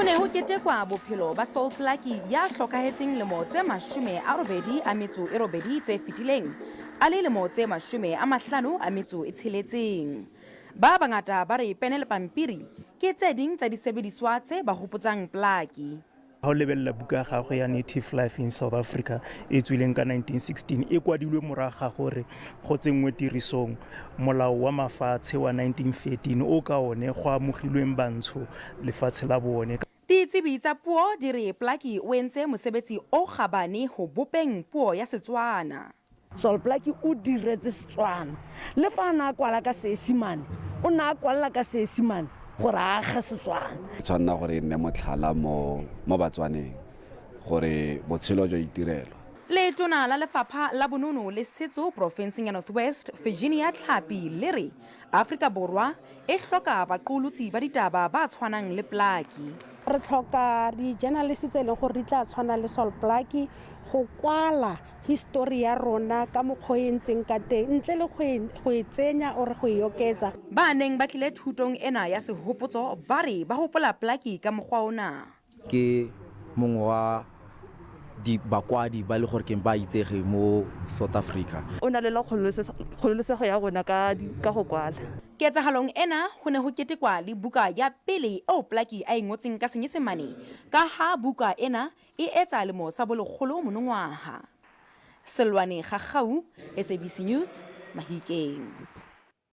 Ho ne ho ketekwa bophelo ba Sol Plaatje ya hlokahetseng lemo tse 88 tse fetileng a le lemo tse 56. Ba bangata ba re pene le pampiri ke tse ding tsa disebediswa tse ba hopotsang Plaatje. Ha o lebelela buka ya gagwe ya Native Life in South Africa e tswileng ka 1916 e kwadilwe morago ga gore go tsenngwe tirisong molao wa mafatshe wa 1913 o ka one go amogilweng bantsho lefatshe la bone. Ditsebi tsa puo di re Plaatje o entse mosebetsi o kgabane ho bopeng puo ya Setswana. Sol Plaatje o diretse Setswana. Le fa a ne a kwala ka Seesimane, o ne a kwalela ka Seesimane gore a age Setswana. E tshwanela gore e nne motlhala mo mo Batswaneng gore botshelo jwa itirelwa. Letona la Lefapha la Bonono le Setso porofenseng ya North West, Virginia Tlhapi le re Afrika Borwa e hloka baqolotsi ba ditaba ba tshwanang le Plaatje. Re tlhoka di-journalist tse e leng gore di tla tshwana le Sol Plaatje go kwala histori ya rona ka mokgwa e ntseng ka teng ntle le go e tsenya or go e oketsa. Ba neng ba tlile thutong ena ya sehopotso ba re ba hopola Plaatje ka mokgwa ona. Ke mongwe wa bakwadi ba e le gore keng ba itsege mo South Africa. O na le la kgololosego ya rona ka go kwala. Ketsahalong ena ho ne ho ketekwa le buka ya pele eo Plaatje a e ngotseng ka Senyesemane ka ha buka ena e etsa lemo sa bolekgolo monongwaha. Selwane Gagau, SABC News, Mahikeng.